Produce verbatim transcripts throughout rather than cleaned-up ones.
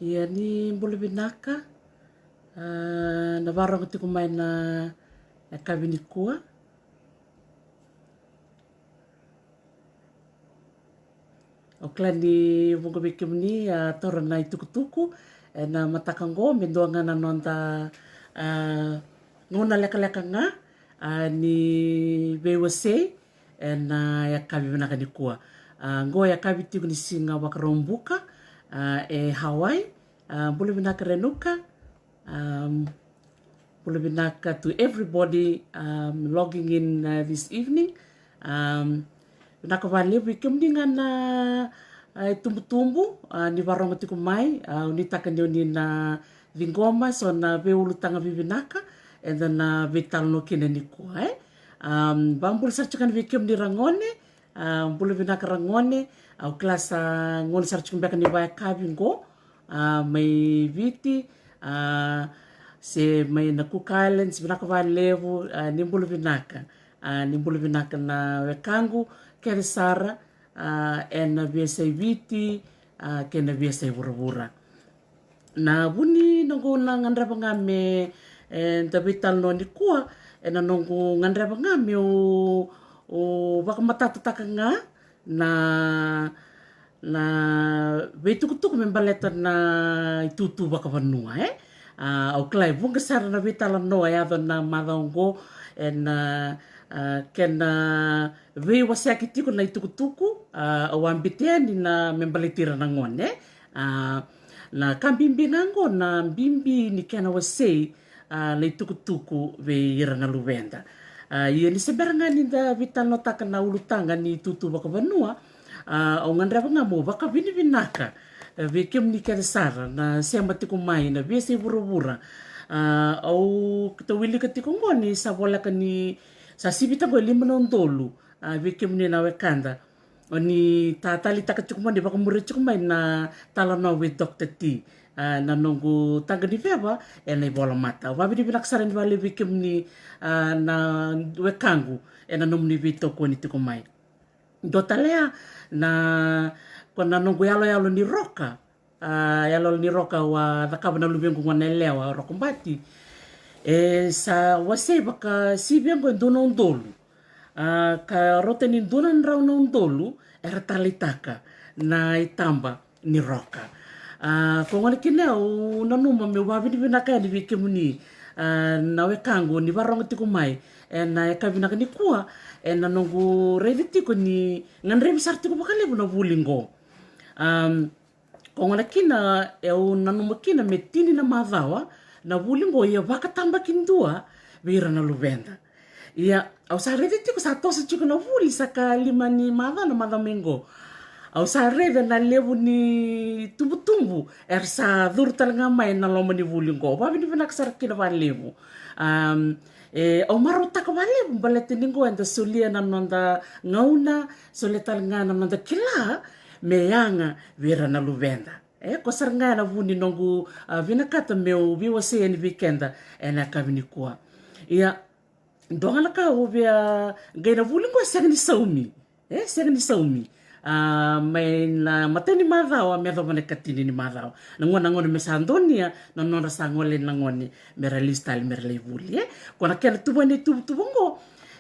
Ia ni bula vinaka, a, na varogo tiko mai na, na kavi ni kua. O kila ni vuqa vei kemuni a taura na itukutuku ena mataka qo me dua ga na noda, a, gauna lekaleka ga, a, ni veiwasei ena yakavi vinaka ni kua. A, qo yakavi tiko ni siga Vakaraubuka, a, e Hawaii. A, bula vinaka Renuka. Um, bula vinaka to everybody, um, logging in, uh, this evening. Um, vinaka valevu i kemuni ga na, a, itubutubu, a, ni varogo tiko mai, a, au nuitaka ni oni na ciqoma so na veiulutaga vivinaka eda na veitalanoa kina ni kua, e. Um, vabula sara tiko yani vei kemuni ragone, a, bula vinaka ragone, au kila sa gone sara tiko beka ni vayakavi qo, a, mai Viti, a, se mai na Cook Islands, vinaka valevu, a, ni bula vinaka. A, ni bula vinaka na wekaqu kece sara, a, ena veiyasai Viti, a, kei na veiyasai vuravura. Na vu ni noqu na gadreva ga me, e, da veitalanoa ni kua, ena noqu gadreva ga meu, o, vakamatatataka ga na, na veitukutuku me baleta na itutu vakavanua, e. A, au kila e vuqa sara na veitalanoa e yaco na macawa oqo, ena, a, kena veiwaseaki tiko na itukutuku, a, au a bete yani na me baleti ira na gone, e. A, na ka bibi ga oqo na bibi ni kena wasei, a, na itukutuku vei ira na luveda. A, ia ni se bera ga ni da veitalanoataka na ulutaga ni itutu vakavanua, a, au gadreva ga meu vakavinavinaka, e, vei kemuni kece sara na sema tiko mai na veiyasai vuravura. A, au keitou wilika tiko oqo ni sa voleka ni sa sivita oqo e lima na udolu, a, vei kemuni na wekada. Oni ta taleitaka tiko mai, ni vakamuria tiko mai na talanoa with Doctor T, a, na noqu taqa ni veva ena ivolamata. Au vavinavinaka sara ni valevu vei kemuni, a, na wekaqu ena nomuni veitokoni tiko mai. Dua tale ya na, ko na noqu yaloyalo ni roka, a, yaloyalo ni roka au a cakava na luvequ gone yalewa, Roko Bati. E sa wasei vakasivia oqo e dua na udolu. A, ka rauta ni dua na drau na udolu era taleitaka na itaba ni roka. A, ko gona kina au nanuma meu vavinavinaka yani vei kemuni, a, na wekaqu ni varogo tiko mai ena yakavi vinaka ni kua, ena noqu raica tiko ni gadrevi sara tiko vakalevu na vuli qo. Am, Ko gona kina, e, au nanuma kina me tini na macawa na vuli qo, ia vakatabakidua vei ira na luveda. Ia au sa raica tiko sa toso tiko na vuli, sa ka lima ni macawa na macawa mai qo. Au sa raica na levu ni tubutubu era sa curu tale ga mai na loma ni vuli qo. Vavinavinaka sara kina valevu. Am, e, au marautaka valevu baleta ni qo eda solia na noda gauna, solia tale ga na noda kila me yaga vei ira na luveda. E, ko sara ga ya na vu ni noqu, a, vinakata meu veiwasei yani vei keda ena yakavi ni kua. Ia, dua ga na ka au via qai na vuli qo e sega ni saumi. E, sega ni saumi. A, mai na matai ni macawa me yacova na ikatini ni macawa. Na gauna, na gauna me sa donuya na nodra sa gole na gone me ra lesu tale me ra lai vuli, e. Ko na kena tuvani tuvatuva qo,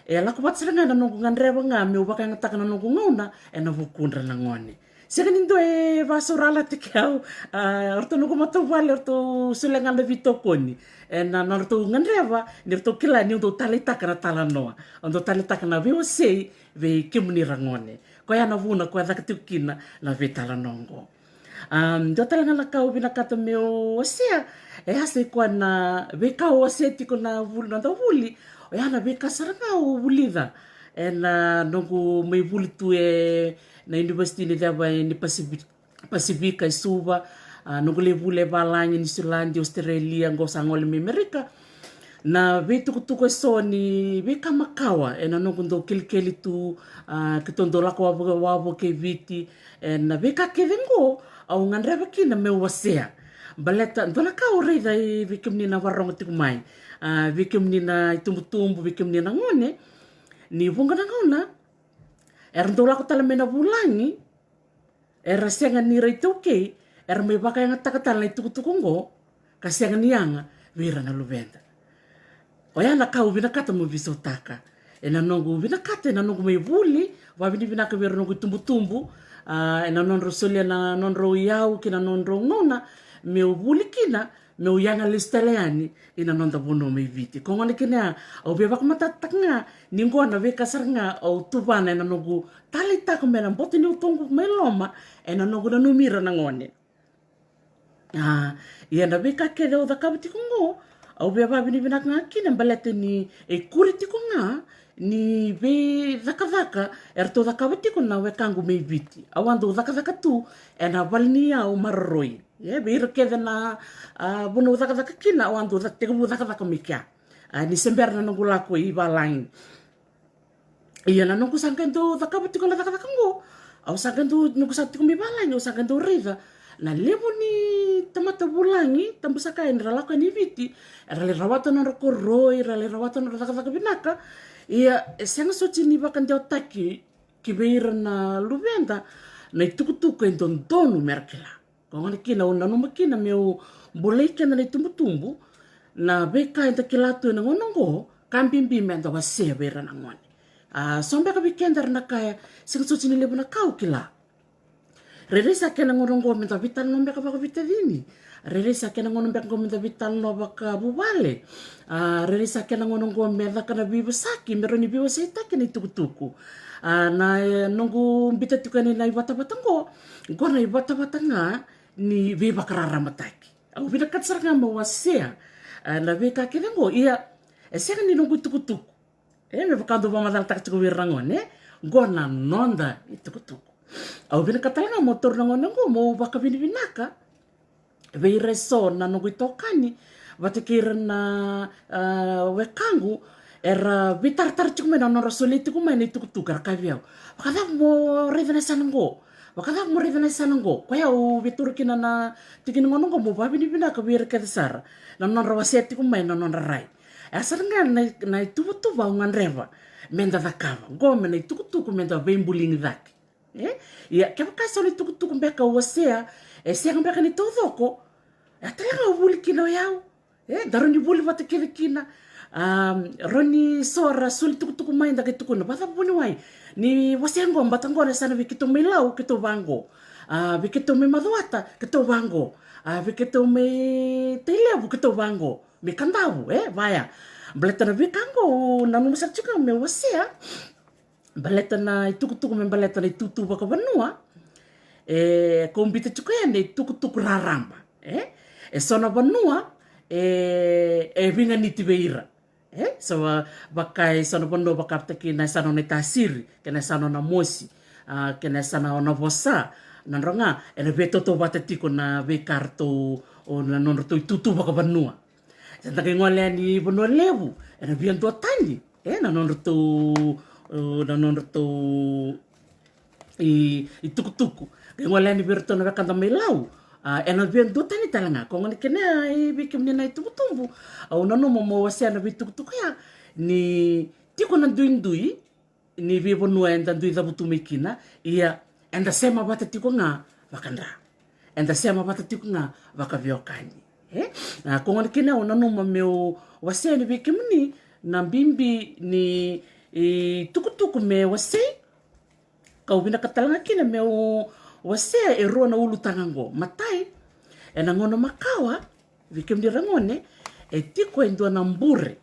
e lako vata sara ga na noqu gadreva ga meu vakayagataka na noqu gauna ena vukudra na gone. Sega ni dua e vasauralata kei au, a, o ratou noqu matavuvale, o ratou solia ga na veitokoni ena nodratou gadreva ni ratou kila niu dau taleitaka na talanoa, au dau taleitaka na veiwasei vei kemuni ragone. Koya na vuna koya caka tiko kina na veitalanoa oqo. Am, dua tale ga na ka au vinakata meu wasea, e a sa i koya na veika au wasea tiko na vuli, noda vuli, oya na veika sara ga au vulica ena noqu mai vuli tu ena University ni Ceva ni Pacific, Pasifika e Suva, a, noqu lai vuli e valagi, Niusiladi, Australia, qo sa gole mai Amerika. Na veitukutuku eso ni veika makawa ena noqu dau kelikeli tu, a, keitou dau lako wavoki, wavoki e Viti, ena veika kece qo au gadreva kina meu wasea. Baleta dua na ka au raica vei kemuni na varogo tiko mai, a, vei kemuni na itubutubu, vei kemuni na gone, ni vuqa na gauna era dau lako tale mai na vulagi, era sega ni ra iTaukei, era mai vakayagataka tale na itukutuku oqo ka sega ni yaga vei ira na luveda. Oya na ka au vinakata mo veisautaka. Ena noqu vinakata, ena noqu mai vuli, vavinavinaka vei ira noqu itubutubu, a, ena nodrau solia na nodrau iyau kei na nodrau gauna meu vuli kina, meu yaga lesu tale yani ina noda vanua mai Viti. Ko gona kina ya, au via vakamatatataka ga ni qo na veika sara ga au tuvana ena noqu taleitaka mai na boto ni utoqu mai loma, ena noqu nanumi ira na gone. A, ia na veika kece au cakava tiko qo, au via vavinavinaka ga kina baleta ni e kuri tiko ga ni veicakacaka eratou cakava tiko na wekaqu mai Viti. Au a dau cakacaka tu ena vale ni yau maroroi. Ia, vei ira kece na, a, vanua au cakacaka kina, au a dau ca-, tekivu cakacaka mai kea. A, ni se bera na noqu lako i valagi. Ia na noqu sa qai dau cakava tiko na cakacaka qo, au sa qai dau, noqu sa tiko mai valagi, au sa qai dau raica na levu ni tamata vulagi, tabu saka yani ra lako yani i Viti, era lai rawata nodra koroi, era lai rawata nodra cakacaka vinaka. Ia, e sega soti ni vakadewataki ki vei ira na luveda na itukutuku e dodonu mera kila. Ko gona kina au nanuma kina meu bolei keda na itubutubu, na veika eda kila tu ena gauna oqo, ka bibi meda wasea vei ira na gone. A, so beka vei keda era na kaya, sega soti ni levu na ka au kila. Rairai sa kena gauna oqo meda veitalanoa beka vakaveitacini. Rairai sa kena gauna beka oqo meda veitalanoa vakavuvale. A, rairai sa kena gauna oqo me caka na veivosaki, me rawa ni veiwaseitaki na itukutuku. A, na, e, noqu bita tiko yani na ivatavata oqo, oqo na ivatavata ga ni veivakararamataki. Au vinakata sara ga meu wasea, a, na veika kece oqo, ia, e sega ni noqu itukutuku. E, me vaka dau vakamacalataka tiko vei ira na gone, e? Oqo na noda itukutuku. Au vinakata tale ga meu taura na gauna oqo meu vakavinavinaka vei ira eso na noqu itokani, vata kei ira na, a, wekaqu, era veitaratara tiko mai na nodra solia tiko mai na itukutuku, era kaya vei au, vakacava mo raica na yasana oqo? Vakacava mo raica na yasana oqo? Koya au via taura kina na tiki ni gauna oqo meu vavinavinaka vei ira kece sara na nodra wasea tiko mai na nodra rai. E sara ga na, na ituvatuva au gadreva meda cakava. Oqo me na itukutuku meda veibuligi cake. E? Ia, kevaka e so na itukutuku beka au wasea, e sega beka ni taucoko, e tale ga au vuli kina o yau. E, da rawa ni vuli vata kece kina. Am, rawa ni so ra soli tukutuku mai da qai tukuna, vakacava vuniwai? Ni wasea oqo, baleta oqo na yasana vei keitou mai Lau, keitou vaqo. A, vei keitou mai Macuata, keitou vaqo. A, vei keitou mai Tailevu, keitou vaqo. Mai Kadavu, e, vaya. Baleta na veika oqo, au nanuma sara tiko ga meu wasea. Baleta na itukutuku me baleta na itutu vakavanua, e, ko bita tiko ya na itukutuku raraba, e? E so na vanua, e, e veiganiti vei ira, e? So va-, vaka e so na vanua vakavata kei na yasana o Naitasiri, kei na yasana o Namosi, a, kei na yasana o Navosa, na dra ga, ena veitautauvata tiko na veika ratou, o na nodratou itutu vakavanua. Sa da qai gole yani Vanua Levu, ena via duatani, e, na nodratou, o, na nodratou i, itukutuku. Qai gole yani vei iratou na wekada mai Lau, a, ena via duatani tale ga. Ko gona kina ya, e, vei kemuni na itubutubu, au nanuma mo wasea na veitukutuku ya, ni tiko na duidui ni veivanua eda dui cavutu mai kina, ia eda sema vata tiko ga vakadra. Eda sema vata tiko ga vakaveiwekani. E? A, ko gona kina au nanuma meu wasea yani vei kemuni na bibi ni, e, tukutuku me wasei. Kau vinakata tale ga kina meu wasea e rua na ulutaga oqo. Matai, ena gauna makawa, vei kemuni ra gone, e tiko e dua na bure.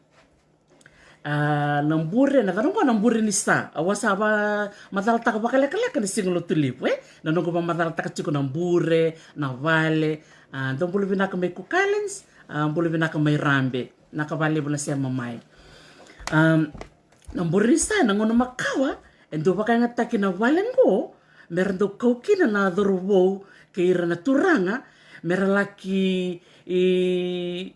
A, na bure, na cava oqo na bure ni sa. Au a sa vakamacalataka vakalekaleka ni siga Lotulevu, e? Na noqu vakamacalataka tiko na bure, na vale, a, dou bula vinaka mai Cook Islands, a, bula vinaka mai Rabe. Vinaka vakalevu na sema mai. Am, na bure ni sa, na gauna makawa, e dau vakayagataki na vale oqo, mera dau kau kina na cauravou, kei ira na turaga, mera laki, e,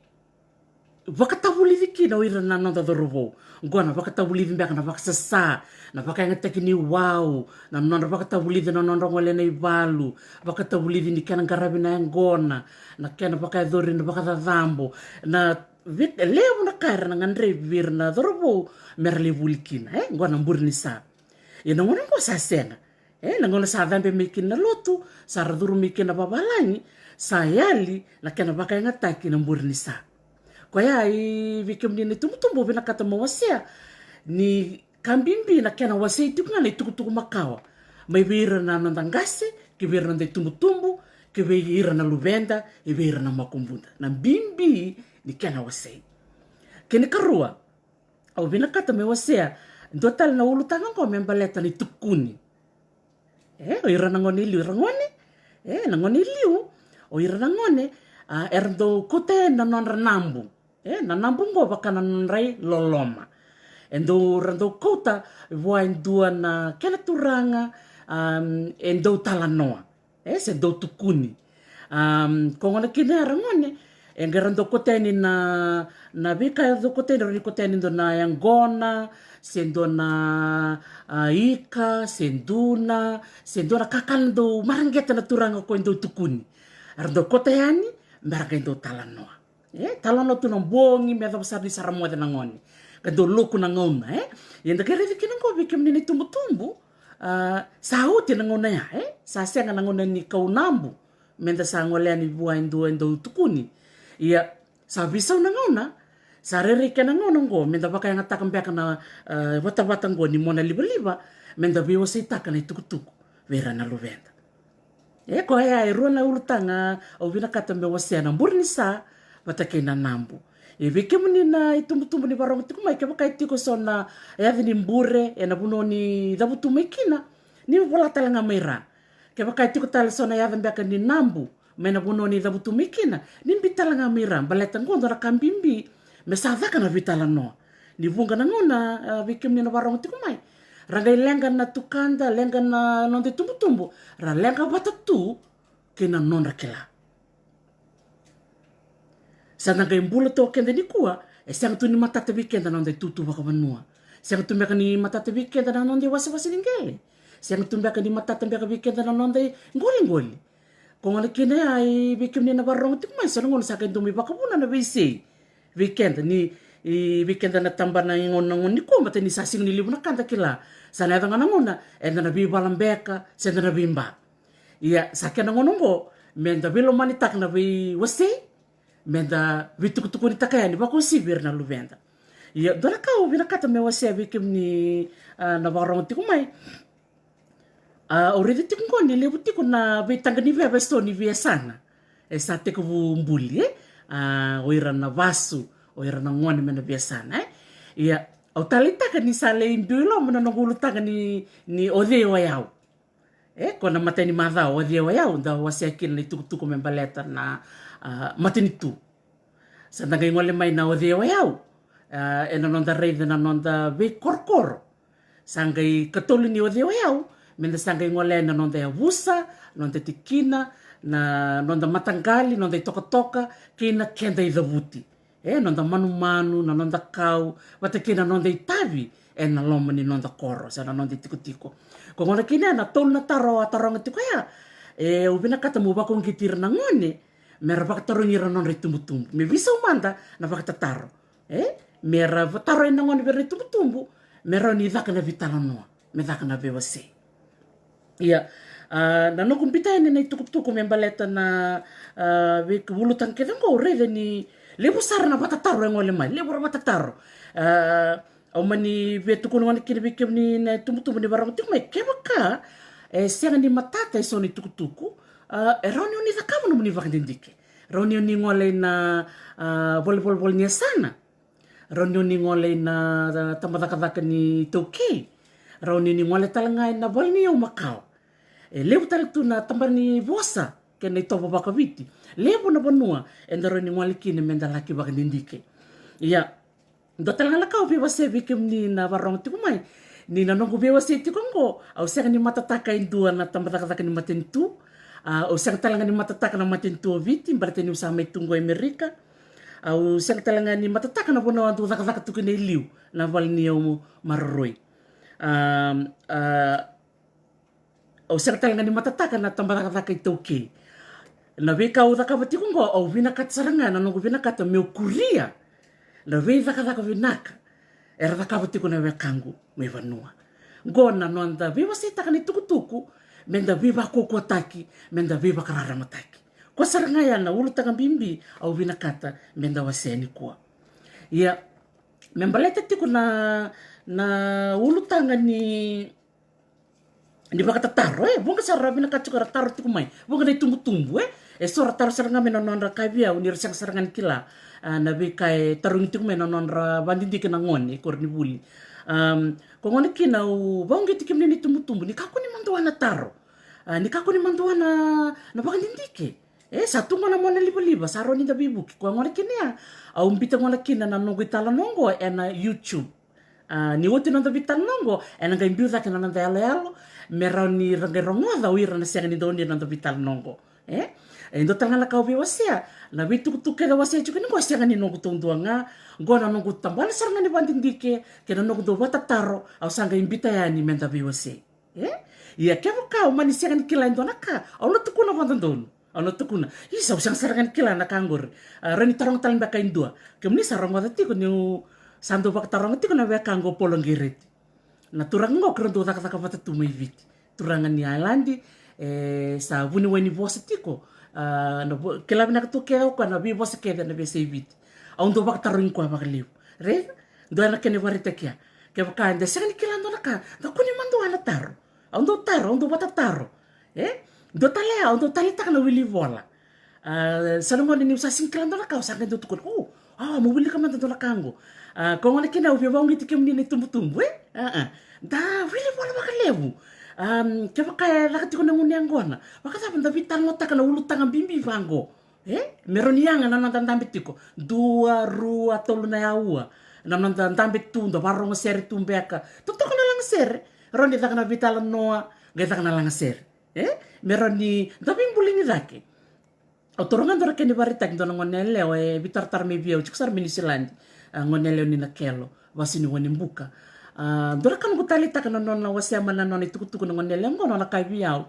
vakatavulici kina o ira na noda cauravou. Oqo na vakatavulici beka na vakasasa, na vakayagataki ni wau, na nodra vakatavulici na nodra gole ena ivalu, vakatavulici ni kena qaravi na yaqona, na kena vakayacori na vakacacabo, na vit-, levu na ka era na gadrevi vei ira na cauravou mera lai vuli kina, e? Oqo na bure ni sa. Ia na gauna oqo sa sega. E, na gauna sa cabe mai kina na lotu, sa ra curu mai kina na vavalagi, Sa yali na kena vakayagataki na buri ni sa. Koya i vei kemuni na itubutubu vinakata mo wasea ni ka bibi na kena wasei tiko ga na itukutuku makawa. Mai vei ira na noda qase, ki vei ira na noda itubutubu, ki vei ira na luveda, i vei ira na makubuda. Na bibi ni kena wasei. Kena karua, au vinakata me wasea dua tale na ulutaga oqo me baleta ni tukuni. E, o ira na gone i liu, ira gone. E, na gone i liu. O ira na gone, a, era dau kauta yani na nodra nabu. E, na nabu oqo vaka na nodra i loloma. E dau, ra dau kauta vua e dua na kena turaga, am, e dau talanoa. E, se dau tukuni. Am, ko gona kina era gone, e qai ra dau kauta yani na, na veika era dau kauta yani, ra ni kauta yani dua na yaqona, se dua na, a, ika, se duna, se dua na kakana dau mareqeta na turaga ko e dau tukuni. Era dau kauta yani, me ra qai dau talanoa. E, talanoa tu na bogi, me yacova sara ni sa ra moce na gone. Ka dau loku na gauna, e. Ia da qai raica kina oqo vei kemuni na itubutubu, a, sa oti na gauna ya, e. Sa sega na gauna ni kau nabu. Me da sa gole yani vua e dua e dau tukuni. Ia, sa veisau na gauna, sa rairai kena gauna oqo, me da vakayagataka beka na, e, vatavata oqo ni mona livaliva, me da veiwaseitaka na itukutuku vei ira na luveda. E koya e rua na ulutaga au vinakata me wasea na buri ni sa vata kei na nabu. E vei kemuni na itubutubu ni varogo tiko mai, kevaka e tiko so na yaca ni bure ena vanua ni cavutu mai kina, ni vola tale ga mai ra. Kevaka e tiko tale so na yaca beka ni nabu mai na vanua ni cavutu mai kina, ni bi tale ga mai ra, baleta qo dua na ka bibi me sa caka na veitalanoa. Ni vuqa na gauna, a, vei kemuni na varogo tiko mai, ra qai leqa na tukada, leqa na noda itubutubu, ra leqa vata tu kei na nodra kila. Sa da qai bula tu o keda nikua, e sega tu ni matata vei keda na noda itutu vakavanua. Sega tu beka ni matata vei keda na noda iwasewase ni qele. Sega tu beka ni matata beka vei keda na noda iqoliqoli. Ko gona kina ya i vei kemuni na varogo tiko mai, so na gauna sa qai dau mai vakavuna na veisei vei keda ni, i vei keda na tabana i gauna, na gauna nikua, baleta ni sa sega ni levu na ka da kila. Sa na yaco ga na gauna eda na veivala beka se da na veiba. Ia, sa kena gauna oqo, me da veilomanitaka na veiwasei, me da veitukutukunitaka yani vakauasivi ira na luveda. Ia, dua na ka au vinakata me wasea vei kemuni, a, na vakarorogo tiko mai. A, au raica tiko oqo ni levu tiko na veitaqa ni veva e so ni veiyasana e sa tekivu buli, e? A, o ira na vasu, o ira na gone mai na veiyasana, e? Ia, au taleitaka ni sa lai biu i loma na noqu ulutaga ni, ni o cei o yau. E, ko na matai ni macawa, o cei o yau, da wasea kina na itukutuku me baleta na, a, matanitu. Sa da qai gole mai na o cei o yau, a, ena noda raica na noda veikorokoro. Sa qai katolu ni o cei o yau, me da sa qai gole na noda yavusa, noda tikina, na noda mataqali, noda itokatoka, kei na keda icavuti. E, noda manumanu, na noda kau, vata kei na noda itavi ena loma ni noda koro se na noda itikotiko. Ko gona kina ya na tolu na taro a taroga tiko ya. E, au vinakata mo vakauqeti ira na gone me ra vakatarogi ira na nodra itubutubu. Me veisau mada na vakatataro. E, me ra vakatarogi na gone vei ira na itubutubu, me rawa ni caka na veitalanoa, me caka na veiwasei. Ia, a, na noqu biuta yani na itukutuku me baleta na, a, veiulutaga kece oqo, au raica ni levu sara na vakatataro e gole mai, levu na vakatataro. A, au mani via tukuna gona kina vei kemuni na itubutubu ni vakarorogo tiko mai, kevaka e sega ni matata e so na itukutuku, a, e rawa ni o ni cakava nomuni vakadidike. Rawa ni o ni gole ina, a, vale, vale, vale ni yasana. Rawa ni o ni gole ina, a, tabacakacaka ni iTaukei. Rawa ni o ni gole tale ga ina vale ni yau makawa. E levu tale tu na tabana ni vosa kei na itovo vakaviti. Levu na vanua eda rawa ni gole kina me da laki vakadidike. Ia, dua tale ga na ka au veiwasei vei kemuni na vakarorogo tiko mai, ni na noqu veiwasei tiko oqo, au sega ni matataka e dua na tabacakacaka ni matanitu. A, au sega tale ga ni matataka na matanitu o Viti, baleta niu sa mai tu qo e Amerika. Au sega tale ga ni matataka na vanua au dau cakacaka tu kina e liu, na vale ni yau maroroi. A, a, au sega tale ga ni matataka na tabacakacaka iTaukei. Na veika au cakava tiko oqo, au vinakata sara ga, na noqu vinakata meu kuria na veicakacaka vinaka era cakava tiko na wekaqu mai vanua. Qo na noda veiwaseitaka na itukutuku, me da veivakaukauwataki, me da veivakararamataki. Koya sara ga ya na ulutaga bibi au vinakata me da wasea nikua. Ia, me baleta tiko na, na ulutaga ni, ni vakatataro, e, vuqa sara vinakata tiko era taro tiko mai. Vuqa na itubutubu, e, e so ra taro sara ga mai na nodra kavi au, ni ra sega sara ga ni kila, a, na veika e tarogi tiko mai na nodra vadidike na gone, koronivuli. Am, ko gona kina au vauqeti kemuni na itubutubu, ni kakua ni madua na taro. A, ni kakua ni madua na, na vakadidike. E, sa tu gona mo na livaliva, sa rawa ni da veivuke. Ko gona kina ya, au bita gona kina na noqu italanoa oqo ena YouTube. A, ni oti na noda veitalanoa oqo, ena qai biu cake na noda yaloyalo, me rawa ni ra qai rogoca o ira na sega ni dau ni na noda veitalanoa oqo. E? E dua tale ga na ka au veiwasea, na veitukutuku kece au wasea tiko ni oqo sega ni noqu taudua ga, oqo na noqu tabana sara ga ni vakadidike, kei na noqu dau vakatataro, au sa qai bita yani me da veiwasei. E? Ia kevaka au mani sega ni kila e dua na ka, au na tukuna vakadodonu. Au na tukuna, isa, au sega sara ga ni kila na ka oqori. A, rawa ni taroga tale beka e dua. Kemuni sa rogoca tiko niu sa dau vakataroga tiko na wekaqu o Polo Qireti. Na turaga oqo keirau dau cakacaka vata tu mai Viti. Turaga ni Ailadi, e, sa vuniwai ni vosa tiko. A, na vo-, kila vinaka tu kece o koya na veivosa kece na veiyasai Viti. Au dau vakatarogi koya vakalevu. Raica? Dua na kena ivakaraitaki ya. Kevaka eda sega ni kila dua na ka, da kua ni madua na taro. Au dau taro, au dau vakatataro. E? Dua tale ya, au dau taleitaka na wili vola. A, sa na gone niu sa sega ni kila dua na ka, au sa qai dau tukuna, o, a, mo wilika mada dua na ka oqo. A, ko gona kina au via vauqeti kemuni na itubutubu, e? A, a. Da wili vola vakalevu. Am, kevaka e caka tiko na gunu yaqona, vakacava da veitalanoataka na ulutaga bibi vaqo. E? Me rawa ni yaga na noda dabe tiko. Dua, rua, tolu na yaua. Na noda dabe tu, da varogo sere tu beka. Totoka na lagasere. Rawa ni caka na veitalanoa, qai caka na lagasere. E? Me rawa ni da veibuli ni cake. Au taura ga dua na kena ivakaraitaki dua na gone yalewa e veitaratara mai vei au, tiko sara mai Niusiladi. A, gone yalewa ni Nakelo, vasu ni Wainibuka. A, dua na ka noqu taleitaka na nona wasea mai na nona itukutuku na gone yalewa oqo, nona kaya vei au.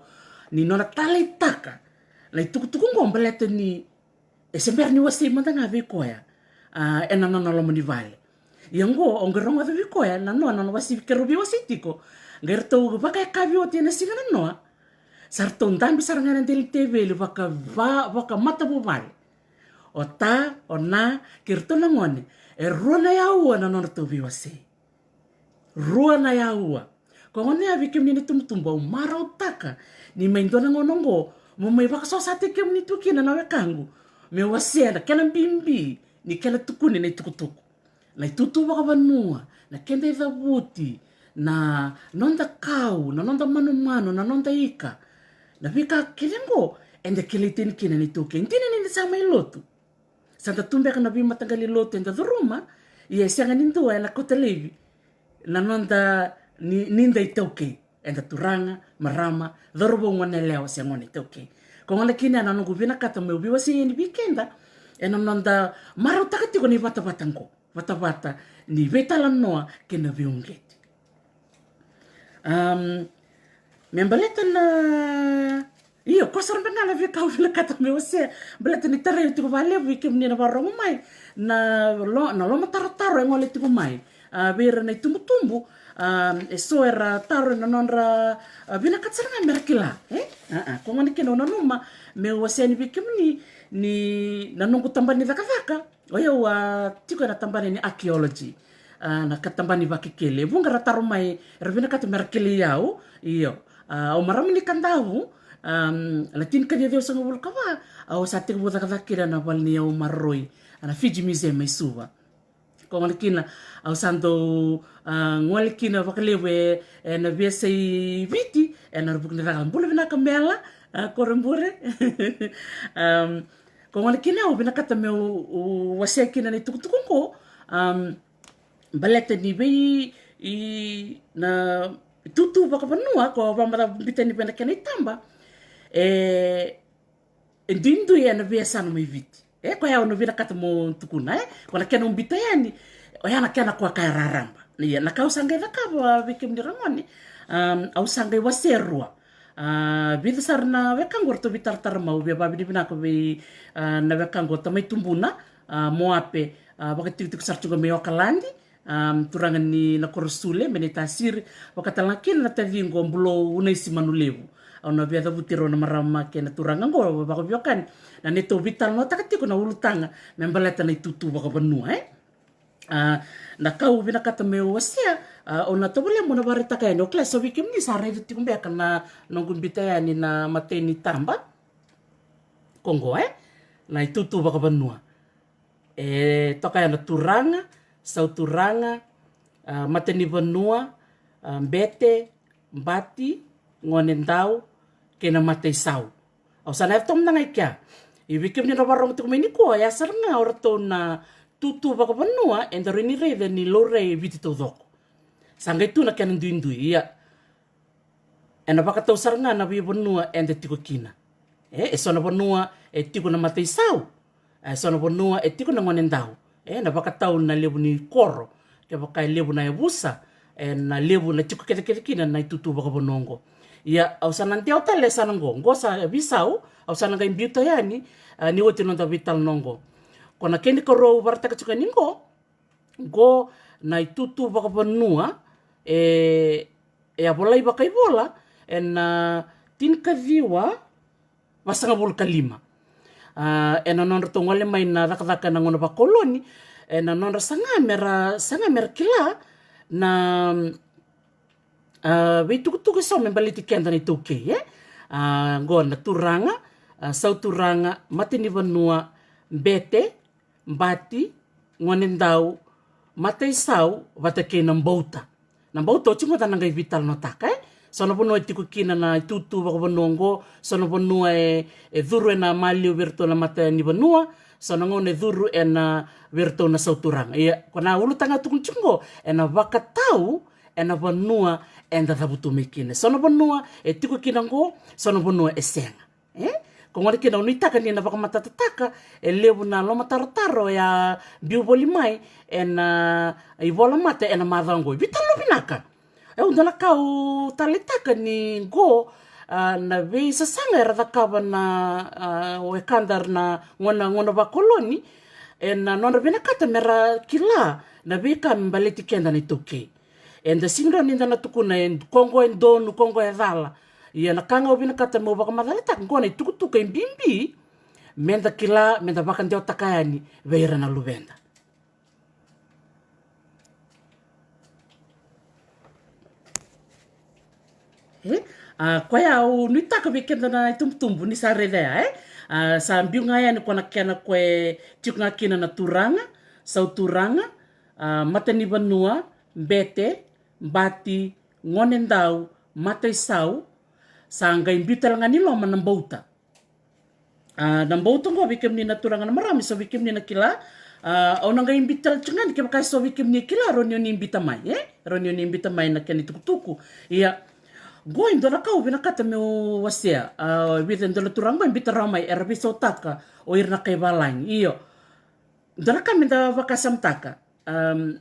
Ni nona taleitaka na itukutuku oqo baleta ni e se bera ni wasei mada ga vei koya, a, ena nona loma ni vale. Ia oqo, au qai rogoca vei koya na noa, na nona wasei, keirau veiwasei tiko. Qai ratou vakayakavi oti ena siga na noa. Sa ratou dabe sara ga ena dela ni teveli vaka, va, vakamatavuvale. O ta, o na, kei ratou na gone, e rua na yaua na nodratou veiwasei. Rua na yaua. Ko gona ya vei kemuni na itubutubu, au marautaka ni mai dua na gauna oqo mo mai vakasosataki kemuni tu kina na wekaqu, me wasea na kena bibi ni kena tukuni na itukutuku, na itutu vakavanua, na keda icavuti, na noda kau, na noda manumanu, na noda ika. Na veika kece oqo eda kilai tani kina na iTaukei. Dina ni da sa mai lotu, sa da tu beka na veimataqali lotu eda curuma, ia e sega ni dua ena kauta laivi na noda ni, ni da iTaukei. Eda turaga, marama, cauravou, gone yalewa se gone iTaukei. Ko gona kina na noqu vinakata meu veiwasei yani vei keda ena noda marautaka tiko na ivatavata oqo, vatavata ni veitalanoa kei na veiuqeti. Am, me baleta na, io, ko sara beka ga na veika au vinakata meu wasea, baleta ni tarai au tiko vakalevu vei kemuni na vakarorogo mai na lo-, na lomatarotaro e gole tiko mai. A, vei ira na itubutubu, a, e so era taro ena nodra, a, vinakata sara ga mera kila, e? A, a, ko gona kina au nanuma meu wasea yani vei kemuni ni na noqu tabana ni cakacaka. O yau a tiko ena tabana ni archaeology, a, na ka tabana ni vakekeli. E vuqa ra taro mai, era vinakata mera kilai au, io. A, au marama ni Kadavu, am, na tinikaciwa ciwasagavulu ka va, au sa tekivu cakacaka kina na vale ni yau maroroi, a, na Fiji Museum mai Suva. Ko gona kina, au sa dau, a, gole kina vakalevu e, ena veiyasai Viti, ena vuku ni caka. Bula vinaka Mela, a, Korebure. Am, ko gona kina au vinakata meu, u, wasea kina na itukutuku oqo, am, baleta ni vei, i, na itutu vakavanua, ko vakamacala bibi tani vei na kena itaba. E, e duidui ena veiyasana mai Viti. E, koya au na vinakata mo tukuna, e, ko na kena ubita yani, oya na kena koya ka e raraba. Ia, na ka au sa qai cakava vei kemuni ra gone, am, au sa qai wasea rua. A, vica sara na wekaqu ratou veitaratara mai, au via vakavinavinaka vei, a, na wekaqu o Tamai Tubuna, a, Moape, a, vakatikotiko sara tiko mai Okaladi, am, turaga ni Nakorosule, mai Naitasiri, vaka tale ga kina na taciqu o Bulou Unaisi Manulevu. Au na via cavuti rau na marama kei na turaga oqo vakaveiwekani na neitou veitalanoataka tiko na ulutaga me baleta na itutu vakavanua, e. A, na ka au vinakata meu wasea, a, au na tovolea meu na vakaraitaka yani. O kila, so vei kemuni sa raica tiko beka na noqu biuta yani na imatai ni taba. Ko oqo, e, na itutu vakavanua. E toka ya na turaga, sauturaga, a, matanivanua, a, bete, bati, gonedau, kei na mataisau. Au sa na yaco toka mada ga i kea. I vei kemuni na vakarorogo tiko mai nikua, ya sara ga o ratou na itutu vakavanua eda rawa ni raica ni laurai e Viti taucoko. Sa qai tu na kena duidui, ia, ena vakatau sara ga na veivanua eda tiko kina. E, e so na vanua e tiko na mataisau, e so na vanua e tiko na gonedau. E, na vakatau na levu ni koro, kevaka e levu na yavusa, e na levu na tiko kecekece kina na itutu vakavanua oqo. Ia, au sa na dewa tale sa na qo, qo sa veisau, au sa na qai biuta yani, a, ni oti na noda veitalanoa oqo. Ko na kena ikarua au vakaraitaka tiko yani qo, qo na itutu vakavanua, e, e a volai vakaivola ena, a, tinikaciwa vasagavulu ka lima. A, ena nodratou gole mai na cakacaka ena gauna vakoloni, ena nodra saga mera, saga mera kila na, a, veitukutuku eso me baleti keda na iTaukei, e. A, qo na turaga, a, sauturaga, matanivanua, bete, bati, gonedau, mataisau, vata kei na bauta. Na bauta oti qo da na qai veitalanoataka, e. So na vanua e tiko kina na itutu vakavanua oqo, so na vanua e, e curu ena maliwa vei iratou na matanivanua, so na gauna e curu ena vei iratou na sauturaga. Ia, ko na ulutaga tukuni tiko qo, ena vakatau ena vanua eda cavutu mai kina. So na vanua e tiko kina qo, so na vanua e sega. E? Ko gona kina au nuitaka ni na vakamatatataka e levu na lomatarotaro e a biu voli mai ena, a, ivola mata ena macawa oqo. Veitalanoa vinaka. E, au dua na ka au taleitaka ni qo, a, na veisasaga era cakava na, a, wekada na gauna, gauna vakoloni, ena nodra vinakata mera kila na veika me baleti keda na iTaukei. Eda sega ni da na tukuna e, ko qo e donu, ko qo e cala. Ia na ka ga au vinakata meu vakamacalataka, qo na itukutuku e bibi meda kila, meda vakadewataka yani vei ira na luveda. E? A, koya au nuitaka vei keda na itubutubu ni sa raica ya, e? A, sa biu ga yani ko na kena ko e tiko ga kina na turaga, sauturaga, a, matanivanua, bete, bati, gonedau, mataisau, sa qai biu tale ga ni loma na bauta. A, na bauta oqo vei kemuni na turaga na marama, so vei kemuni na kila, a, au na qai biuta tale tiko ga ni kevaka e so vei kemuni e kila, rawa ni oni biuta mai, e? Rawa ni oni biuta mai na kena itukutuku. Ia, qo e dua na ka au vinakata meu wasea, a, vica e dua na turaga qo e biuta rawa mai, era veisautaka o ira na kai valagi. Io, dua na ka meda vakasamataka, am,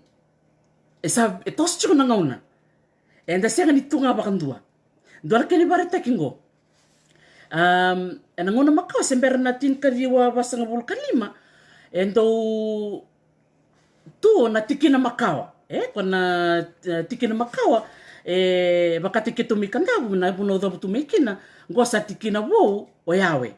e sa, e toso tiko na gauna. Eda sega ni tu ga vakadua. Dua na kena ivakaraitaki qo. Am, ena gauna makawa se bera na tinikaciwa vasagavulu ka lima, e dau tu na tikina makawa. E, ko na, e, tikina makawa, e, vakataki keitou mai Kadavu, na vanua au cavutu mai kina, qo sa tikina vou o Yawe.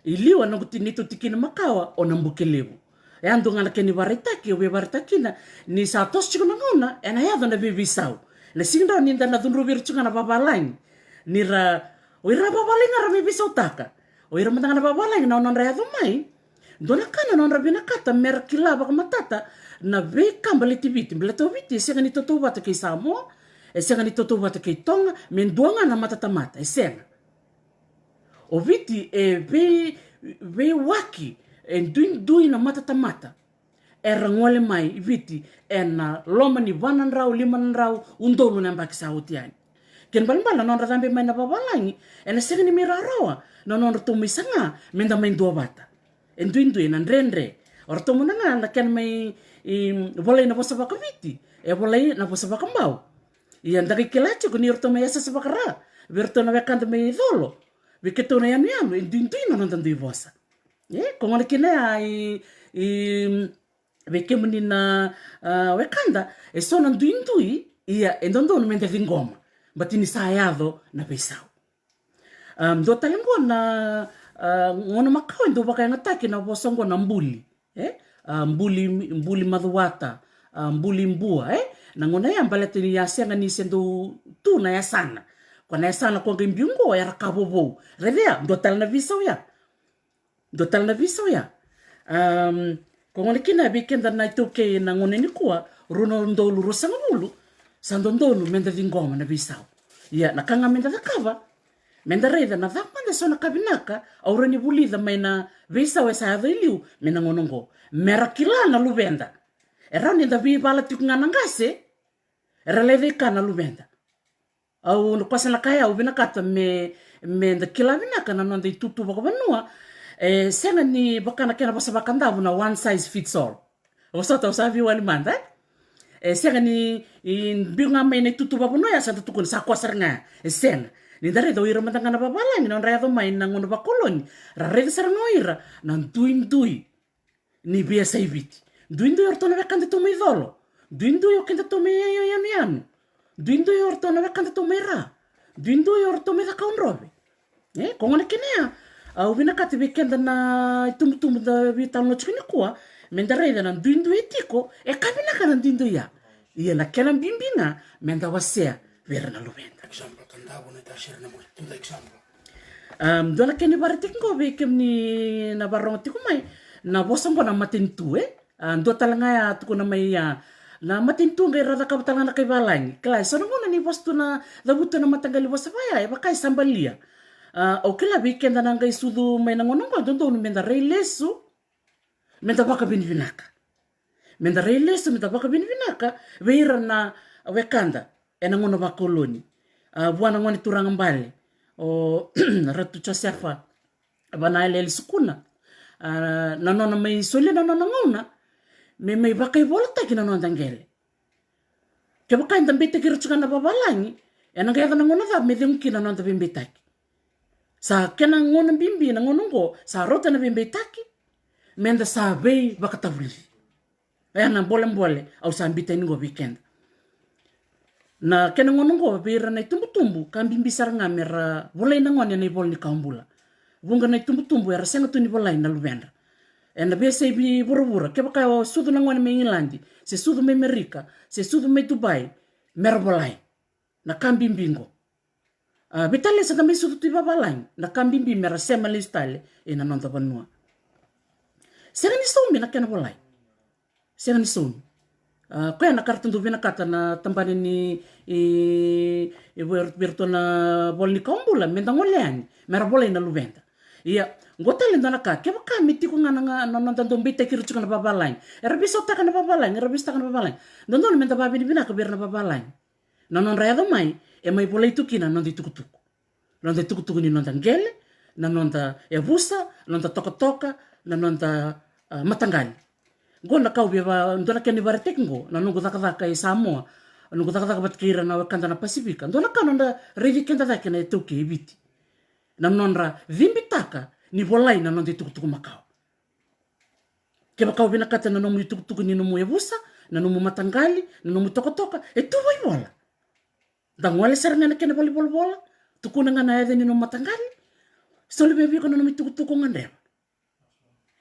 I liu a noqu ti-, neitou tikina makawa o Nabukelevu. E a dua ga na kena ivakaraitaki, au via vakaraitaka kina, ni sa toso tiko na gauna, ena yaco na veiveisau. Ena sega ni da na cudruvi ira tiko ga na vavalagi. Ni ra, o ira vavalagi ga ra veiveisautaka. O ira mada ga na vavalagi na nodra yaco mai. Dua na ka na nodra vinakata, mera kila vakamatata na veika baleti Viti. Baleta o Viti, e sega ni tautauvata kei Samoa, e sega ni tautauvata kei Toga, me dua ga na matatamata, e sega. O Viti e vei, veiwaki, e duidui na matatamata era gole mai Viti ena loma ni va na drau, lima na drau, udolu na yabaki sa oti yani. Kena ibalebale na nodra cabe mai na vavalagi, ena sega ni mai rawarawa na nodratou mai saga meda mai duavata. E duidui na dredre. O ratou mada ga na kena mai, i, volai na vosa vakaviti, e volai na vosa vakabau. Ia da qai kila tiko ni ratou mai yasayasa vakara vei ratou na wekada mai Colo, vei keitou na yanuyanu, e duidui na noda dui vosa. E, ko gona kina ya i, i, vei kemuni na, a, wekada, e so na duidui, ia e dodonu meda ciqoma. Baleta ni sa yaco na veisau. A, dua tale qo na, a, gauna makawa e dau vakayagataki na vosa qo na buli. E? A, buli, buli macuata, a, buli bua, e? Na gauna ya baleta ni a sega ni se dau tu na yasana. Ko na yasana ko qai biu qo era ka vovou. Raica ya, dua tale na veisau ya. Dua tale na veisau ya. Am, ko gona kina vei keda na iTaukei na gauna nikua, rua na udolu ruasagavulu, sa dodonu meda ciqoma na veisau. Ia, na ka ga meda cakava, meda raica na cava mada eso na ka vinaka au rawa ni vulica mai na veisau e sa yaco i liu mai na gauna oqo. Mera kila na luveda. E rawa ni da veivala tiko ga na qase, era lai veika na luveda. Au na kosa na ka ya au vinakata me, meda kila vinaka na noda itutu vakavanua. E sega ni vaka na kena vosa vakadavu na one size fits all. Vosota au sa veiwali mada, e? E sega ni, i, biu ga mai na itutu vakavanua ya sa da tukuna sa koya sara ga. E sega. Ni da raica o ira mada ga na vavalagi na nodra yaco mai na gauna vakoloni, ra raica sara ga o ira na duidui ni veiyasai Viti. Duidui o ratou na wekada tou mai colo. Duidui o keda tou mai yau yanuyanu. Duidui o ratou na wekada tou mai ra. Duidui o ratou mai Cakaudrove. E, ko gona kina ya, au vinakata vei keda na itubutubu da veitalanoa tiko nikua, meda raica na duidui e tiko, e ka vinaka na duidui ya. Ia na kena bibi ga meda wasea vei ira na luveda. Example, ka davo na itasere na boi, tu da example. Am, dua na kena ivakaraitaki qo vei kemuni na varogo tiko mai, na vosa qo na matanitu, e? A, dua tale ga ya tukuna mai ya. Na matanitu qai ra cakava tale ga na kai valagi. Kila, e so na gauna ni vosa tu na, cavutu na mataqali vosa vaya, e vaka e sa balia. A, au kila vei keda na qai sucu mai na gauna qo, e dodonu meda rai lesu, meda vakavinavinaka. Meda rai lesu, meda vakavinavinaka vei ira na wekada ena gauna vakoloni. A, vua na gone turaga bale o Ratu Josefa Vanayalayala Sukuna. A, na nona mai solia na nona gauna me mai vakaivolataki na noda qele. Kevaka eda beitaki ira tiko ga na vavalagi, ena qai yaco na gauna cava me cegu kina na noda veibeitaki? Sa kena gauna bibi na gauna oqo, sa rauta na veibeitaki, meda sa veivakatavulici. Oya na bolebole au sa biuta yani qo vei keda. Na kena gauna oqo vei ira na itubutubu, ka bibi sara ga mera volai na gone ena ivola ni kawa bula. Vuqa na itubutubu era sega tu ni volai na luvedra ena veiyasai vei vuravura. Kevaka o sucu na gone mai Igiladi, se sucu mai Merika, se sucu mai Dubai, mera volai. Na ka bibi qo. A, vei tale sa da mai sucu tu i vavalagi, na ka bibi mera sema lesu tale ena noda vanua. Sega ni saumi na kena volai. Sega ni saumi. A, koya na ka ratou dau vinakata na tabana ni, i, i, vei, vei ratou na vola ni kawa bula, meda gole yani mera volai na luveda. Ia, qo tale dua na ka, kevaka me tiko ga na, ga na noda dau beitaki ira tiko na vavalagi, era veisautaka na vavalagi, era veisautaka na vavalagi, dodonu meda vakavinavinaka vei ira na vavalagi. Na nodra yaco mai, e mai volai tu kina na noda itukutuku. Na noda itukutuku ni noda qele, na noda yavusa, na noda tokatoka, na noda, a, mataqali. Qo na ka au via va, dua na kena ivakaraitaki qo, na noqu cakacaka e Samoa, noqu cakacaka vata kei ira na wekada na Pasifika. Dua na ka noda raici keda cake na iTaukei e Viti. Na nodra cibitaka ni volai na noda itukutuku makawa. Kevaka o vinakata na nomu itukutuku ni nomu yavusa, na nomu mataqali, na nomu tokatoka, e tu vakaivola. Da gole sara ga ena kena valenivolavola, tukuna ga na yaca ni nomu mataqali, soli mai vei iko na nomu itukutuku o gadreva.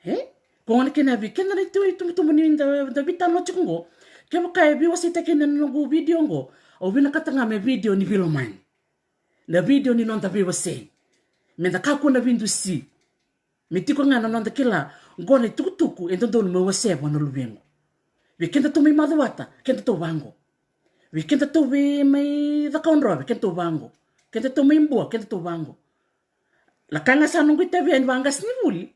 E? Ko gona kina vei keda na itu, itubutubu ni da, da veitalanoa tiko qo. Kevaka e veiwaseitaki na noqu vidio qo, au vinakata ga me vidio ni veilomani. Na vidio ni noda veiwasei. Meda kakua na veidusi. Me tiko ga na noda kila, qo na itukutuku e dodonu meu wasea vua na luvequ. Vei kedatou mai Macuata, kedatou vaqo. Vei kedatou vei mai Cakaudrove, kedatou vaqo. Kedatou mai Bua, kedatou vaqo. Na ka ga sa noqu itavi yani vaqasenivuli,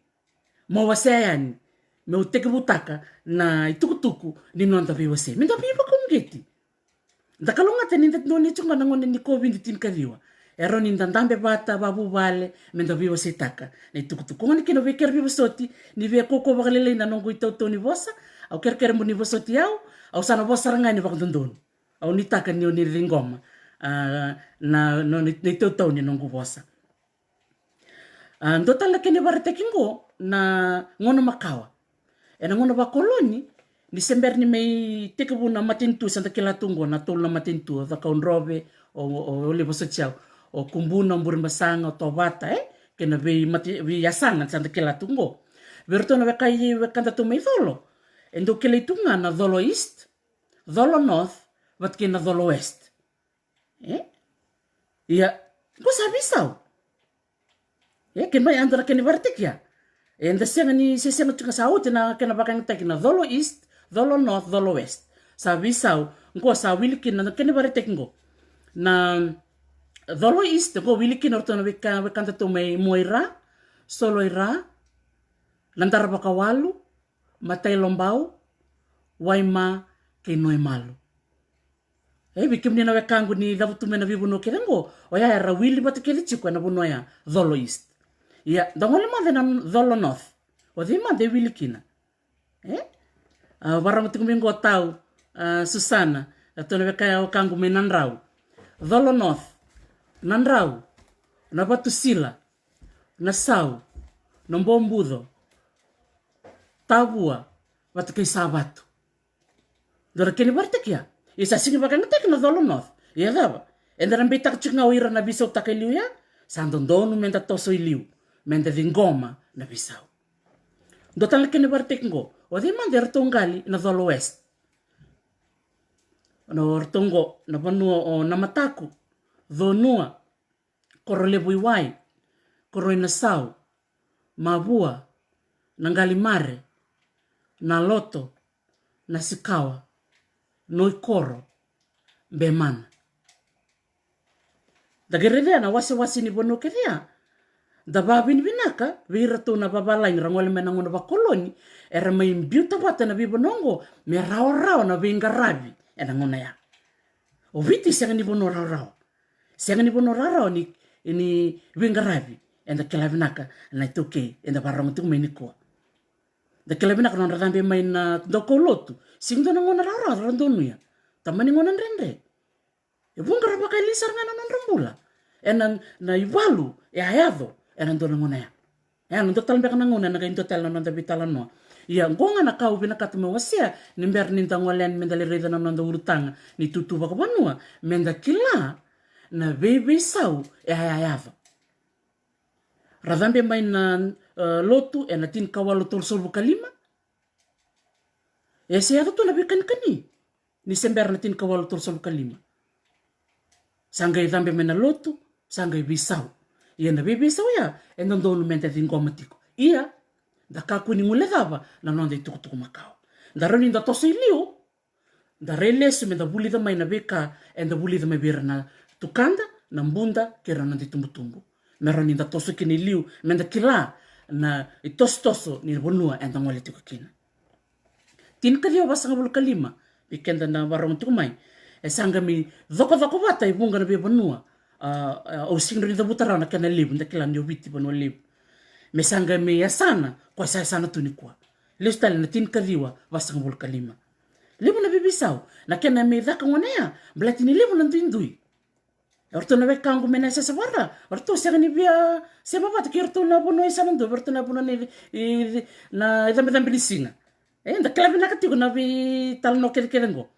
meu wasea yani, meu tekivutaka na itukutuku ni noda veiwasei. Meda veivakauqeti. Da kalougata ni da dua ni tiko ga na gauna ni COVID tinikaciwa. E rawa ni da dabe vata vakavuvale, meda veiwaseitaka na itukutuku. Gona kina vei kere veivosoti, ni via kaukaua vakalailai na noqu itautau ni vosa, au kerekere mo ni vosoti au, au sa na vosa sara ga ni vakadodonu. Au nuitaka ni o ni ciqoma, a, na, na, na itautau ni noqu vosa. A, dua tale na kena ivakaraitaki qo, na gauna makawa. Ena gauna vakoloni, ni se bera ni mai tekivu na matanitu, sa da kila tu qo na tolu na matanitu, o Cakaudrove, o, o, o Levu, Sotsi au. o Kubuna, o Burebasaga, o Tovata, e? Kei na vei mate, vei yasana sa da kila tu qo. Vei iratou na weka i, wekadatou mai Colo, e dau kilai tu ga na Colo East, Colo North, vata kei na Colo West. E? Ia, qo sa veisau. E, kena mai, a dua na kena ivakaraitaki ya. Eda sega ni, se sega tu ga, sa oti na kena vakayagataki na Colo East, Colo North, Colo West. Sa veisau, qo sa wili kina na kena ivakaraitaki qo. Na Colo East, qo wili kina o ratou na weka, wekadatou mai Muaira, Soloira, Nadara Vakawalu, Matailobau, Waima, kei Noemalu. E, vei kemuni na wekaqu ni cavutu mai na veivanua kece qo, oya era wili vata kece tiko ena vanua ya, Colo East. Ia, da gole mada ena Colo North. O cei mada e wili kina? E? A, vakarorogo tiko mai qo tau, a, Susana, ratou na weka, wekaqu mai Nadrau. Colo North, Nadrau, Navatusila, Nasau, Nabobuco, Tavua, vata kei Savatu. Dua na kena ivakaraitaki ya. Ia sa sega ni vakayagataki na Colo North. Ia cava? Eda na beitaka tiko ga o ira na veisautaka e liu ya. Sa dodonu meda toso e liu, meda ciqoma na veisau. Dua tale na kena ivakaraitaki qo. O cei mada eratou qali na Colo West? O ratou qo na vanua o Namataku, Conua, Korolevu i Wai, Koroinasau, Mavua, Naqalimare, Naloto, Nasikawa, Noikoro, Bemana. Da qai raica na wasewase ni vanua kece ya. Da vakavinavinaka vei iratou na vavalagi ra gole mai na gauna vakoloni, era mai biuta vata na veivanua oqo me rawarawa na veiqaravi ena gauna ya. O Viti sega ni vanua rawarawa. Sega ni vanua rawarawa ni, ni veiqaravi. Eda kila vinaka na iTaukei eda vakarorogo tiko mai nikua. Da kila vinaka na nodra cabe mai na daukaulotu. Sega ni dua na gauna rawarawa ra donuya. Tamani gauna dredre. E vuqa ra vakailai sara ga na nodra bula ena, na ivalu e a yaco ena dua na gauna ya. E a na dua tale beka na gauna ena qai dua tale na noda veitalanoa. Ia, qo ga na ka au vinakata meu wasea ni bera ni da gole yani meda lai raica na noda ulutaga ni tutu vakavanua, meda kila na veiveisau e a yaco. Ra cabe mai na, e, lotu ena tinikawalu tolusagavulu ka lima. E se yaco tu na veikanikani ni se bera na tinikawalu tolusagavulu ka lima. Sa qai cabe mai na lotu, sa qai veisau. Ia na veiveisau ya e dodonu meda ciqoma tiko. Ia, da kakua ni guilecava na noda itukutuku makawa. Da rawa ni da toso i liu, da rai lesu meda vulica mai na veika eda vulica mai vei ira na tukada, na buda kei ira na noda itubutubu. Me rawa ni da toso kina i liu, meda kila na itosotoso ni vanua eda gole tiko kina. Tinikaciwa vasagavulu ka lima, vei keda na vakarorogo tiko mai. E sa qai mai cokocoko vata e vuqa na veivanua. A, a, au sega ni cavuta rawa na kena levu, da kila ni o Viti vanua levu. Me sa qai mai yasana, koya sa yasana tu nikua. Lesu tale na tinikaciwa vasagavulu ka lima. Levu na veiveisau, na kena mai caka gona ya, baleta ni levu na duidui. O ratou na wekaqu mai na yasayasa vaka-Ra, o ratou sega ni via sema vata kei ratou na vanua e sa na dua, o ratou na vanua ni, i, i, na icabecabe ni siga. E, da kila vinaka tiko na veitalanoa kecekece qo.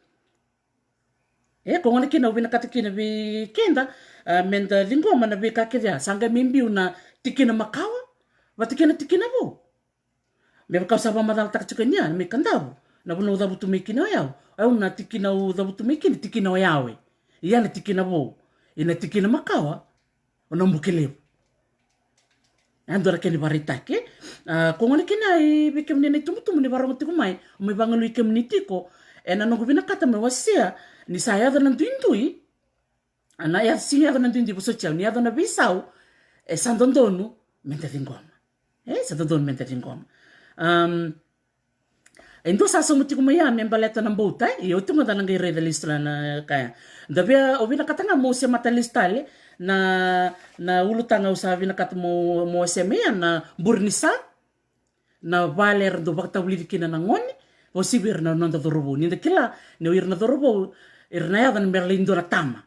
E, ko gona kina au vinakata kina vei keda, a, meda ciqoma na veika kece ya, sa qai mai biu na tikina makawa vata kei na tikina vou. Me vaka au sa vakamacalataka tiko ni a, mai Kadavu, na vanua au cavutu mai kina o yau. O yau na tikina au cavutu mai kina, tikina o Yawe. Ia na tikina vou, ia na tikina makawa, o Nabukelevu. E dua na kena ivakaraitaki. A, ko gona kina i vei kemuni na itubutubu ni vakarorogo tiko mai, au mai vagalui kemuni tiko ena noqu vinakata meu wasea ni sa yaco na duidui. A, na ya, sega ni yaco na duidui, vosoti au, ni yaco na veisau, e sa dodonu meda ciqoma. E sa dodonu meda ciqoma. Am, e dua sa sauma tiko mai ya me baleta na bauta, e, ia au tiko ga da na qai raica lesu tale na ka ya. Da via, au vinakata ga meu semata lesu tale na, na ulutaga au sa vinakata meu, meu wasea mai ya, na bure ni sa, na vale era dau vakatavulici kina na gone, vakauasivi ira na noda cauravou. Ni da kila ni o ira na cauravou era na yaco me ra lai dua na tama.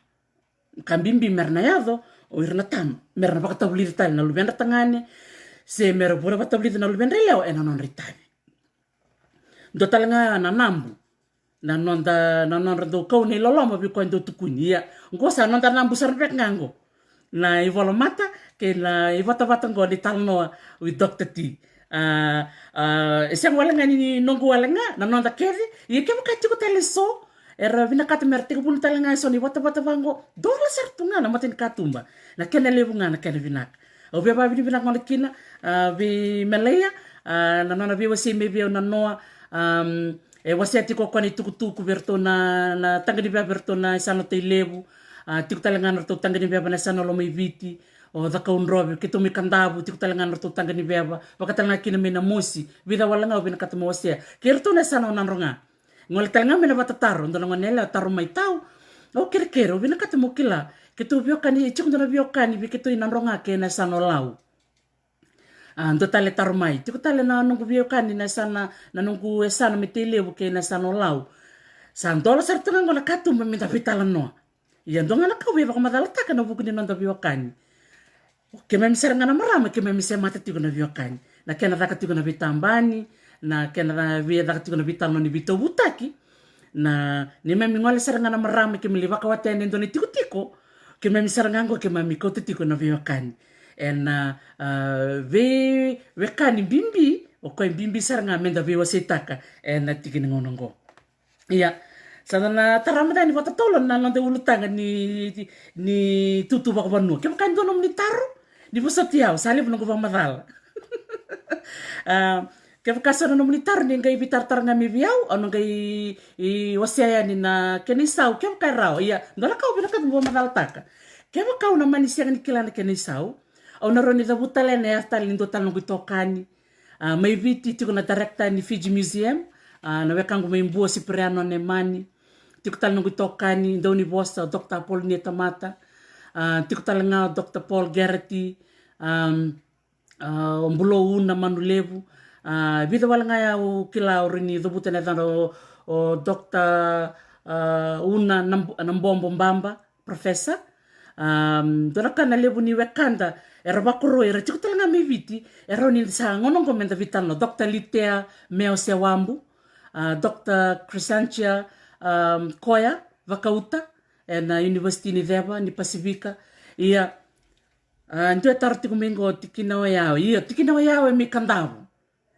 Ka bibi me ra na yaco o ira na tama me ra na vakatavulici tale na luvedra tagane, se me ra via vakatavulici na luvedra yalewa ena nodra itavi. Dua tale ga na nabu, na noda, na nodra dau kau na iloloma vei koya dau tukuni. Ia, qo sa noda nabu sara beka ga qo. Na ivolamata kei na ivatavata qo ni talanoa with Doctor T. A, a, e sega wale ga ni noqu wale ga, na noda kece. Ia kevaka e tiko tale so era vinakata mera tekivu tale ga e so na ivatavata vaqo, dola sara tu ga na matanikatuba. Na kena levu ga na kena vinaka. Au via vakavinavinaka gona kina, a, vei Meleia, a, na nona veiwasei mai vei au na noa, am, e wasea tiko o koya na itukutuku vei iratou na, na taqa ni veva vei iratou na yasana o Tailevu. A, tiko tale ga na ratou taqa ni veva na yasana o Lomaiviti, o Cakaudrove, keitou mai Kadavu, tiko tale ga na ratou taqa ni veva, vaka tale ga kina mai Namosi, vica wale ga au vinakata meu wasea. Kei iratou na yasana o Nadroga. Gole tale ga mai na vakatataro, dua na gone yalewa taro mai, tau, au kerekere, au vinakata meu kila, keitou veiwekani, e tiko dua na veiwekani vei keitou i Nadroga kei na yasana o Lau. A, dua tale taro mai, tiko tale na noqu veiwekani na yasana, na noqu yasana mai Tailevu kei na yasana o Lau. Sa dola sara tu ga qo na katuba meda veitalanoa. Ia dua ga na ka au via vakamacalataka ena vuku ni noda veiwekani. Keimami sara ga na marama, keimami semata tiko na veiwekani. Na kena caka tiko na veitabani, na kena ca-, via caka tiko na veitalanoa ni veitauvutaki. Na, neimami gole sara ga na marama, keimami lai vakawati yani e dua na itikotiko, keimami sara ga qo keimami kauta tiko na veiwekani. Ena, a, veiwekani bibi, o koya e bibi sara ga meda veiwaseitaka ena tiki ni gauna qo. Ia, sa da na tarama yani vakatatolo na noda ulutaga ni, ni tutu vakavanua. Kevaka e dua nomuni taro, ni vosoti au, sa levu noqu vakamacala. A, kevaka so na nomuni taro, ni qai veitaratara ga mai vei au, au na qai, i, wasea yani na kena isau, kevaka e rawa. Ia, dua na ka au vinakata meu vakamacalataka. Kevaka au na mani sega ni kila na kena isau, au na rawa ni cavuta tale na yaca tale ni dua tale noqu itokani. A, mai Viti tiko na director ni Fiji Museum, a, na wekaqu mai Bua, Siperiano Nemani. Tiko tale noqu itokani, dau ni vosa, Doctor Apolonia Tamata. A, tiko tale ga o Doctor Paul Garrity, am, a, o Bulou Una Manulevu. A, vica wale ga au kila au rawa ni cavuta na yacadra, o, o Doctor, a, Una Nab-, Nabobo Baba. Professor, am, dua na ka na levu ni wekada era vakoroi, era tiko tale ga mai Viti, e rawa ni sa gauna qo meda veitalanoa, Doctor Litea Meo Sewabu, a, Doctor Crescentia, am, Koya Vakauta, ena University ni Ceva ni Pasifika. Ia, a, dua e taro tiko mai qo, tikina o Yawe. Io, tikina o Yawe mai Kadavu.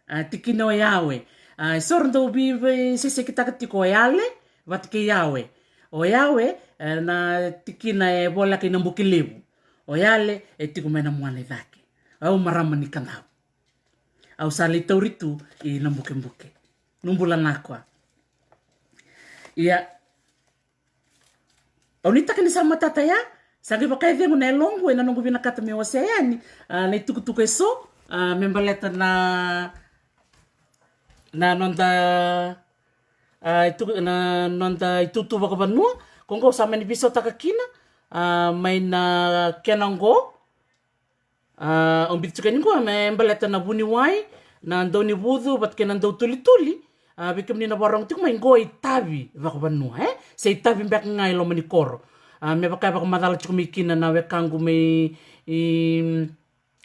A, tikina o Yawe. A, e so ra dau veiveisesekitaka tiko o Yale vata kei Yawe. O Yawe, e, na tikina e voleka i Nabukelevu. O Yale e tiko mai na muana i cake. Au marama ni Kadavu. Au sa lai tauri tu i Nabukebuke. Nubula na koa. Ia, au nuitaka ni sa matata ya, sa qai vakaicegu na yaloqu ena noqu vinakata meu wasea yani, a, na itukutuku e so, a, me baleta na, na noda, a, ituku-, na noda itutu vakavanua, ko qo sa mani veisautaka kina, a, mai na kena qo, a, au biuta tiko yani qo me baleta na vuniwai, na daunivucu, vata kei na dautulituli. A, vei kemuni na vakarorogo tiko mai, qo itavi vakavanua, e? Se itavi beka ga i loma ni koro. A, me vaka e vakamacala tiko mai kina na wekaqu mai, i,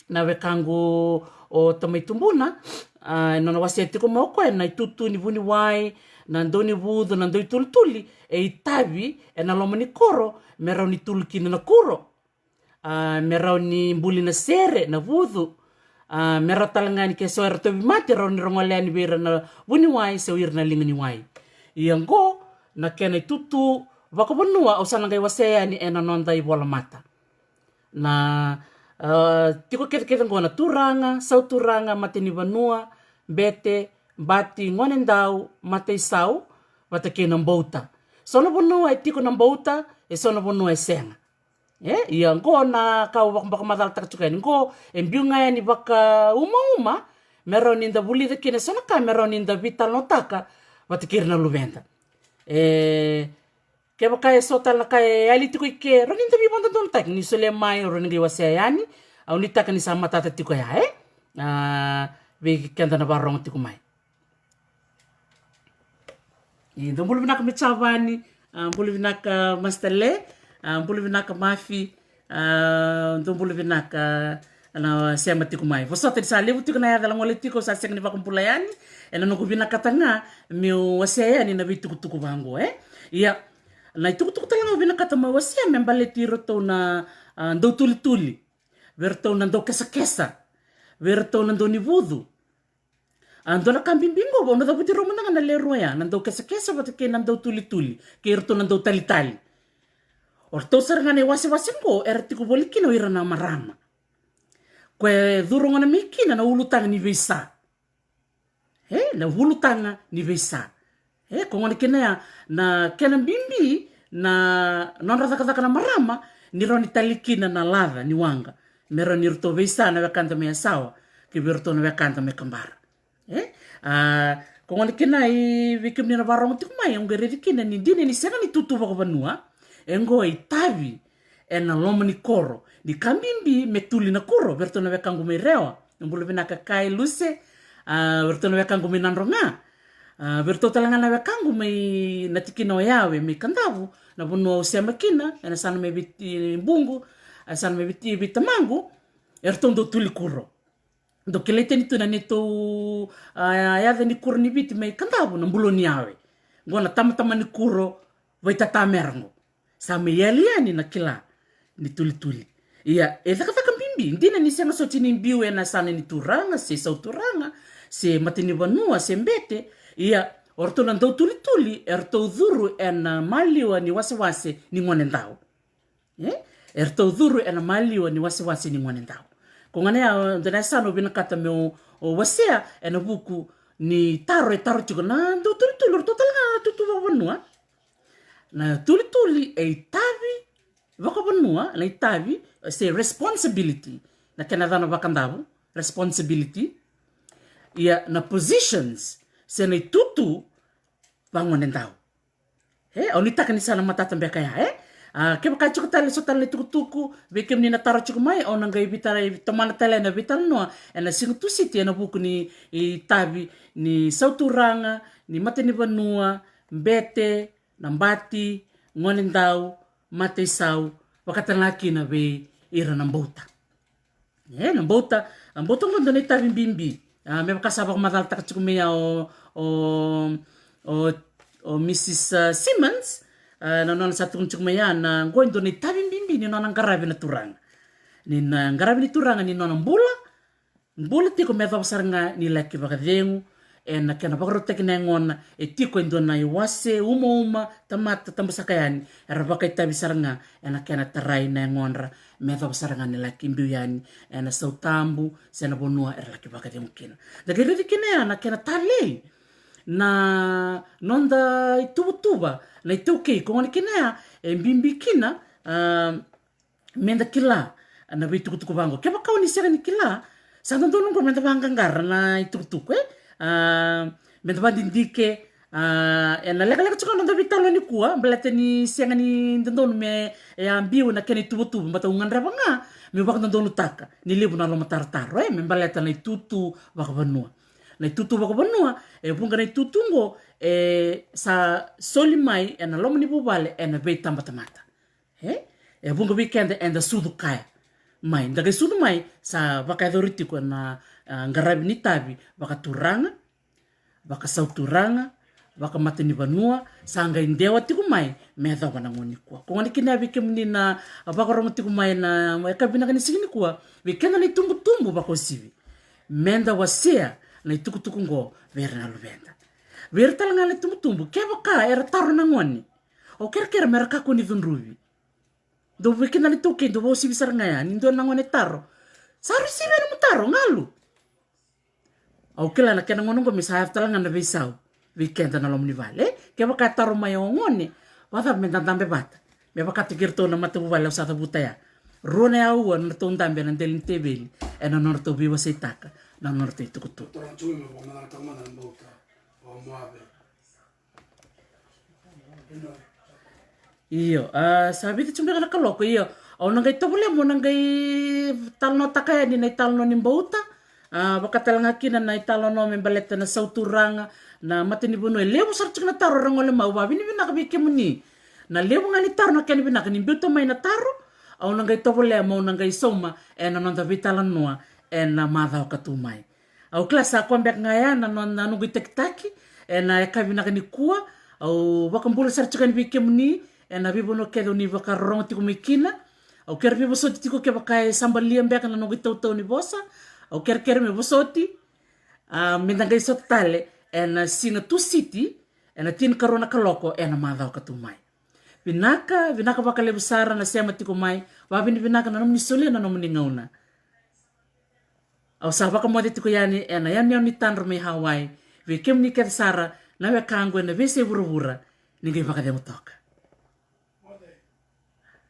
na wekaqu o Tamai Tubuna, a, e nona wasea tiko mai o koya na itutu ni vuniwai, na daunivucu, na dautulituli, e itavi ena loma ni koro, me rawa ni tulu kina na kuro. A, me rawa ni buli na sere, na vucu. A, me rawa tale ga ni ke so era tauvimate, rawa ni ra gole yani vei ira na vuniwai se o ira na liga ni wai. Ia qo na kena itutu vakavanua au sa na qai wasea yani ena noda ivolamata. Na, a, tiko kecekece qo na turaga, sauturaga, matanivanua, bete, bati, gonedau, mataisau, vata kei na bauta. So na vanua e tiko na bauta, e so na vanua e sega. E, ia qo na ka au vaka-, vakamacalataka tiko yani. Qo e biu ga yani vakaumauma, me rawa ni da vulica kina e so na ka me rawa ni da veitalanoataka vata kei ira na luveda. E, kevaka e so tale na ka e yali tiko i ke, rawa ni da veivakadodonutaki, ni solia mai, rawa ni qai wasea yani. Au nuitaka ni sa matata tiko ya, e? A, vei keda na vakarorogo tiko mai. Ia, dou bula vinaka mai Javani, a, bula vinaka Master Le, a, bula vinaka Mafi, a, dou bula vinaka na sema tiko mai. Vosota ni sa levu tiko na yaca e gole tiko, sa sega ni vakabula yani, ena noqu vinakata ga meu wasea yani na veitukutuku vaqo, e? Ia, na itukutuku tale ga au vinakata meu wasea me baleti iratou na, a, dautulituli, vei iratou na daukesakesa, vei iratou na daunivucu. A, dua na ka bibi qo, au na cavuti rau mada ga na lewe rua ya, na daukesakesa vata kei na dautulituli, kei iratou na dautalitali. O ratou sara ga na iwasewase qo era tiko voli kina o ira na marama. Koya e curu gona mai kina na ulutaga ni veisa. E, na ulutaga ni veisa. E, ko gona kina ya na kena bibi na nodra cakacaka na marama, ni rawa ni tali kina na laca ni waqa. Me rawa ni ratou veisa na wekada mai Yasawa, kei vei iratou na wekada mai Kabara. E, a, ko gona kina i vei kemuni na vakarorogo tiko mai, au qai raici kina ni dina ni sega ni tutu vakavanua, e qo e itavi ena loma ni koro. Ni ka bibi me tuli na kuro, vei iratou na wekaqu mai Rewa. Na bula vinaka Kai Luse, a, vei iratou na wekaqu mai Nadroga. A, vei iratou tale ga na wekaqu mai na tikina o Yawe, mai Kadavu, na vanua au sema kina, ena yasana mai Viti, Buqu, a, yasana mai Viti, Vitamaqu, eratou dau tuli kuro. Dau kilai tani tu na neitou, a, yaca ni kuro ni Viti mai Kadavu na Bulo ni Yawe. Qo na tamatama ni kuro vaitatamera qo. Sa mai yali yani na kila ni tulituli. Ia, e cakacaka bibi, dina ni sega soti ni biu ena yasana ni turaga, se sauturaga, se matanivanua, se bete. Ia, o ratou na dautulituli, eratou curu ena maliwa ni wasewase ni gonedau. E? Eratou curu ena maliwa ni wasewase ni gonedau. Ko gona ya, dua na yasana au vinakata meu, o, wasea ena vuku ni taro e taro tiko na dautulituli, o ratou tale ga na tutu vakavanua. Na tulituli e itavi vakavanua, na itavi, se responsibility, na kena yacana vakadavu, responsibility. Ia na positions, se na itutu vagonedau. E, au nuitaka ni sa na matata beka ya, e? A, kevaka tiko tale so tale na itukutuku, vei kemuni na taro tiko mai, au na qai vita, tomana tale na veitalanoa ena siga Tusiti ena vuku ni itavi ni sauturaga, ni matanivanua, bete, na bati, gonedau, mataisau, vakatale ga kina vei ira na bauta. E, na bauta, a, bauta qo dua na itavi bibi. A, me vaka sa vakamacalataka tiko mai ya o, o, o, o Mrs, a, Simmons, a, na nona sa tukuna tiko mai ya, na qo e dua na itavi bibi ni nona qaravi na turaga. Ni na qaravi ni turaga ni nona bula, bula tiko me yacova sara ga ni laki vakacegu, ena kena vakarautaki na yagona, e tiko e dua na iwase umauma, tamata tabusaka yani, era vakaitavi sara ga ena kena tarai na yagodra, me yacova sara ga ni laki biu yani ena sautabu, se na vanua era laki vakacegu kina. Da qai raici kina ya na kena talei na noda ituvatuva, na iTaukei, ko gona kina ya, e bibi kina, a, meda kila na veitukutuku vaqo. Kevaka o ni sega ni kila, sa dodonu qo meda vaqaqara na itukutuku, e? A, meda vadidike, a, ena lekaleka tiko na noda veitalanoa nikua, baleta ni sega ni dodonu me, e, a biu na kena ituvatuva, baleta au gadreva ga meu vakadodonutaka ni levu na lomatarotaro, e, me baleta na itutu vakavanua. Na itutu vakavanua, e vuqa na itutu qo, e, sa soli mai ena loma ni vuvale, ena veitabatamata. E? E vuqa vei keda eda sucu kaya mai, da qai sucu mai, sa vakayacori tiko na, a, qaravi ni tavi vakaturaga, vakasauturaga, vakamatanivanua, sa qai dewa tiko mai me yacova na gauna nikua. Ko gona kina vei kemuni na vakarorogo tiko mai na yakavi vinaka ni siga nikua, vei keda na itubutubu vakauasivi, meda wasea na itukutuku qo vei ira na luveda. Vei ira tale ga na itubutubu, kevaka era taro na gone, au kerekere mera kakua ni cudruvi. Dou vei keda na iTaukei, dou vakauasivi sara ga ya, ni dua na gone taro, sa rui sivi na nomu taro, galu. Au kila na kena gauna qo me sa yaco tale ga na veisau vei keda na loma ni vale, e? Kevaka e taro mai o gone, vakacava meda dabe vata? Me vakataki iratou na matavuvale au sa cavuta ya. Rua na aua na nodratou dabe ena dela ni teveli, ena nodratou veiwaseitaka na nodratou itukutuku. Toro tu me vakamacalataka mada na bauta o Moave. Io, a, sa vica tiko beka na kaloko, io. Au na qai tovolea meu na qai talanoataka yani na italanoa ni bauta. A, vaka tale ga kina na italanoa me baleta na sauturaga, na matanivanua. E levu sara tiko na taro era gole mai, au vakavinavinaka vei kemuni. Na levu ga ni taro na kena vinaka ni biuta mai na taro. Au na qai tovolea meu na qai sauma ena noda veitalanoa ena macawa ka tu mai. Au kila sa koya beka ga ya na no-, na noqu itakitaki ena yakavi vinaka nikua. Au vakabula sara tiko yani vei kemuni ena veivanua kece o ni vakarorogo tiko mai kina. Au kere veivosoti tiko kevaka e sa balia beka na noqu itautau ni vosa. Au kerekere me vosoti. A, me da qai sota tale ena siga Tusiti, ena tinikarua na kaloko ena macawa ka tu mai. Vinaka, vinaka vakalevu sara na sema tiko mai. Vavinavinaka na nomuni solia na nomuni gauna. Au sa vakamoce tiko yani ena yanuyanu ni Tadra mai Hawaii. Vei kemuni kece sara na wekaqu ena veisei vuravura, ni qai vakacegu toka.